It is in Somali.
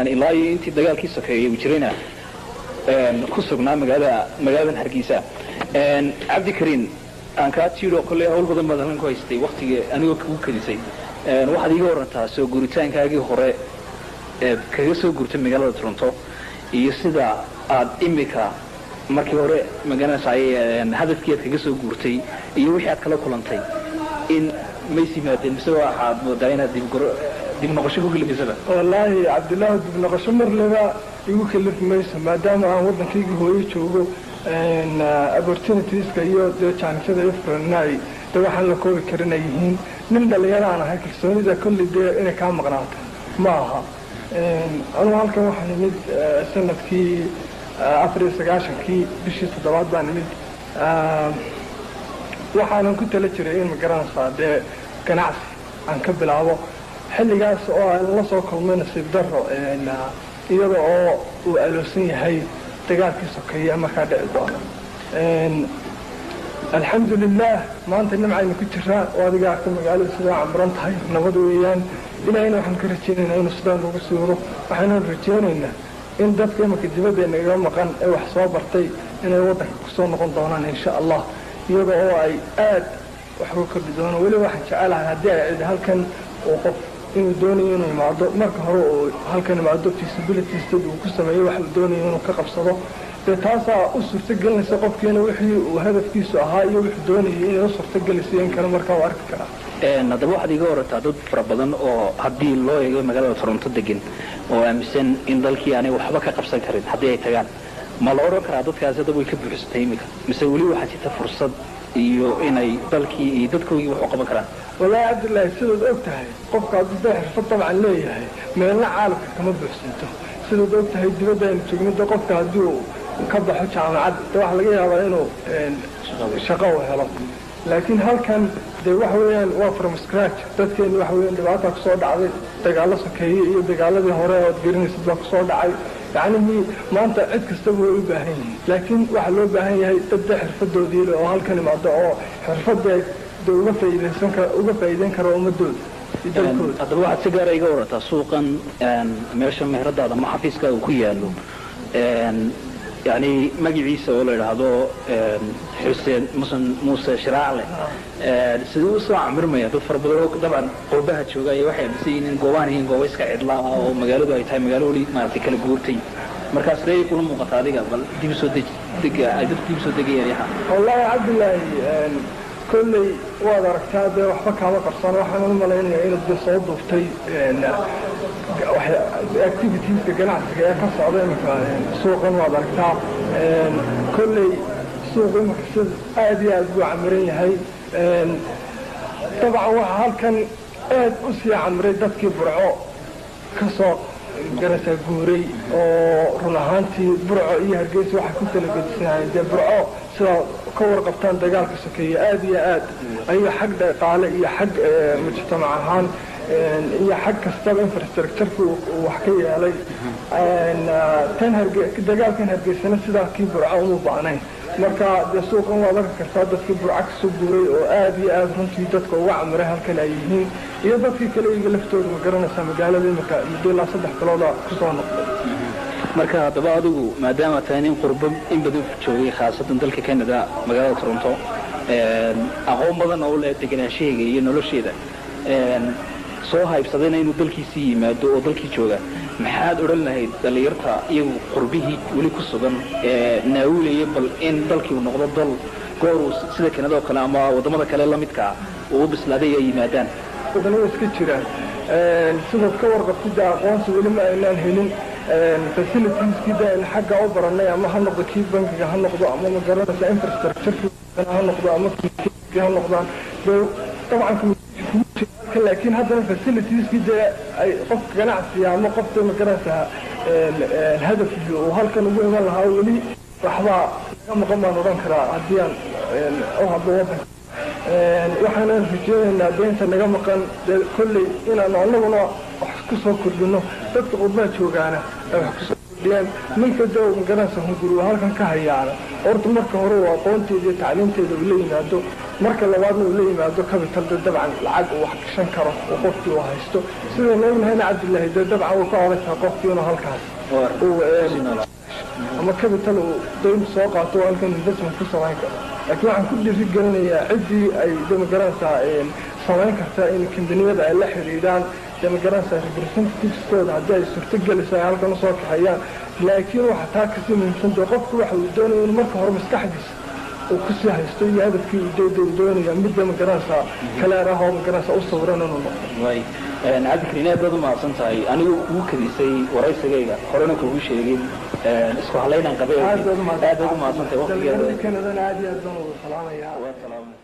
Ilaa iyo intii dagaalkii sokeeyey uu jirayna ku sugnaa magaalada, magaaladan Hargeysa. Cabdikariin, aan kaa tiidho kolley hawl badan baad halkan ku haystay waktiga anigoo kugu kadisay. Waxaad iiga warantaa soo guuritaankaagii hore eed kaga soo guurtay magaalada Toronto iyo sida aad imika markii hore magaranaysaay hadafkii aad kaga soo guurtay iyo wixii aad kala kulantay in mays yimaadeen, mise waxaad moodaa inaad dib noqosho ku gelimisaba? Wallaahi Cabdillaahi, dib noqosho marleba igu kalifi mayso, maadaama aan waddankayga hooyo joogo. Opportunitieska iyo dee jaanisada ifranay dee waxaan la koobi karin ay yihiin. Nin dhalinyaro aan ahay, kalsoonida kolley dee inay kaa maqnaato ma aha. Anugu halkan waxaan imid sanadkii 94-kii, bishii toddobaad baan imid. Waxaanan ku tala jiray in, magaranaysaa, dee ganacsi aan ka bilaabo xilligaas oo aan la soo kulmay nasiib daro, iyada oo uu aloosan yahay dagaalkii sokeeye markaa dhici doona. Alxamdulilah, maanta nimcaynu ku jiraa oo adiga arka magaalada sidaa camran tahay, nabad weeyaan. Ilaahayna waxaan ka rajaynaynaa inuu sidaa noogu sii wado. Waxaynan rajaynaynaa in dadka imanka dibadda nagaga maqan ee wax soo bartay inay waddanka kusoo noqon doonaan, insha Allah, iyada oo ay aad wax uga kordhi doonaan. Weliba waxaan jecelahay haddii ay cid halkan uu qof inuu doonayo inuu imaado, marka hore uu halkan imaado, feasibility study uu ku sameeyo wax uu doonayo inuu ka qabsado. Dee taasaa u suurto gelinaysa qofkiina wixii uu hadafkiisu ahaa iyo wuxuu doonayay inay u suurto gelisay in kale markaa uu arki karaa. Haddaba waxaad iiga warantaa dad fara badan oo haddii loo eego magaalada Toronto degan oo aaminsan in dalkii aanay waxba ka qabsan karin haddii ay tagaan. Ma la odhan karaa dadkaasi haddaba way ka buuxsatay iminka, mise weli waxaa jirta fursad iyo inay dalkii iyo dadkoogii wax u qaban karaan? Wallaahi Cabdillaahi, sidaad og tahay, qofka hadduu dee xirfad dabcan leeyahay, meelna caalamka kama buuxsanto. Sidaad og tahay, dibadda aynu joogno de qofka haddii uu ka baxo jaamacad, de waxaa laga yaabaa inuu shaqo u helo, laakiin halkan dee waxa weeyaan waa from scratch. Dadkeenu waxa weeyaan dhibaata kusoo dhacday, dagaallo sokeeye iyo dagaaladii hore ood garanaysid baa kusoo dhacay. Yacnihii maanta cid kastaba way u baahan yihiin, laakiin waxaa loo baahan yahay dad dee xirfadoodii leh oo halkan imaado oo xirfadda de uga faa'iidaysan kara, uga faa'iideyn kara ummadooda iyo dalkooda. Haddaba waxaad si gaara iga warataa suuqan meesha meheradaada ama xafiiskaaga ku yaalo, yani magaciisa oo la idhaahdo Xuseen Musen Muuse Shiraacle, siduu usoo camirmaya? Dad fara badan oo dabcan qurbaha jooga ayaa waxay aaminsan yihiin in goobahan yihiin goobo iska cidla ah oo magaaladu ay tahay magaalo weli maaragtay kala guurtay. Markaa sidee kula muuqata adiga bal dib soo deg dega ay dadku dib soo degayaan yaha? Wallaahi Cabdillaahi, kolley waad aragtaa, dee waxba kaama qarsoon. Waxaan u malaynayaa inaad dee soo duuftay activitieska ganacsiga ee ka socda iminka suuqan. Waad aragtaa, kolley suuq iminka sida aad iyo aad buu camiran yahay. Dabcan waxaa halkan aad u sii camiray dadkii Burco ka soo garasa guuray, oo run ahaantii Burco iyo Hargeysa waxay ku kala gedisanaayeen, dee Burco sidaa ka warqabtaan dagaalka sokeeye aad iyo aad ayuu xag dhaqaale iyo xag mujtamac ahaan iyo xag kastaba infrastructureka uu wax ka yeelay. Tan harge dagaalkan Hargeysana sidaa kii Burco uma baahnayn. Marka dee suuqan waad arki kartaa dadkii Burco kasoo guuray oo aad iyo aad runtii dadka uga camiray halkan ay yihiin, iyo dadkii kale iyaga laftooda, ma garanaysaa, magaalada imika muddo ilaa 3 bilooda kusoo noqday. Marka haddaba adigu maadaama tahay nin qurbo in badan joogay, khaasatan dalka Canada, magaalada Toronto, aqoon badan oo u leh degenaanshahayga iyo nolosheeda, soo haybsadayna inuu dalkiisii yimaado oo dalkii jooga, maxaad odhan lahayd dhallinyarta iyagu qurbihii weli ku sugan ee naawilaya bal in dalkii uu noqdo dal goor uu sida Kanada oo kale ama waddamada kale la midka ah uu u bislaaday ay yimaadaan? Wadana iska jiraan, sidaad ka warqabtida, aqoonsi weli ma aynaan helin. Facilitieskii da aynu xagga u baranay, ama ha noqdo kii bankiga ha noqdo, ama ma garanaysa infrastructure ha noqdo, ama ha noqdaan, dee dabcan laakiin haddana facilitieskii dee ay qofka ganacsiga ama qofta, ma garanaysaa, hadafkii uu halkan ugu iman lahaa weli waxbaa naga maqan baan odhan karaa haddii aan u hadlo waddanka. Waxaanan rajeynaynaa deynta naga maqan dee kolley inaanu annaguna wax ku soo kordhino, dadka qurbaha joogaana ay wax kusoo Kordhiyaan. Ninka dee magaranaysa hunguri halkan ka hayaana, horta marka hore uu aqoonteeda iyo tacliinteeda uu la yimaado, marka labaadna uu la yimaado capital, de dabcan lacag uu wax gashan karo oo qofkii uu haysto. Sidaynu ognahayna, Cabdillaahi, dee dabcan uu ka adag tahay qofkii inuu halkaas uu ama capital uu dayn soo qaato oo halkan investment ku samayn karo. Laakiin waxaan ku dhiirigelinayaa ciddii ay de magaranaysaa samayn kartaa in kambaniyada ay la xidhiidhaan, de magaranaysaa representativeskooda, haddii ay suurto geliso ay halkan usoo kaxeeyaan. Laakiin waxa taa kasii muhiimsan dee qofku waxa uu doonaya in marka hore maskaxdiisa uu kusii haysto iyo hadafkii ujeeda uu doonaya midda magaranaysaa kaleer ah oo magaranaysaa u sawiran inuu noqdo. Way, Cabdikariin, aad baad u mahadsan tahay. Anigu ugu kadisay waraysigayga, horena kugu sheegin isku halaynaan qabay. Aad baad aad baad u mahadsan tahay waqtigeeda. Kanadana aad iyo aad baan ugu salaamayaa. Waa salaamay.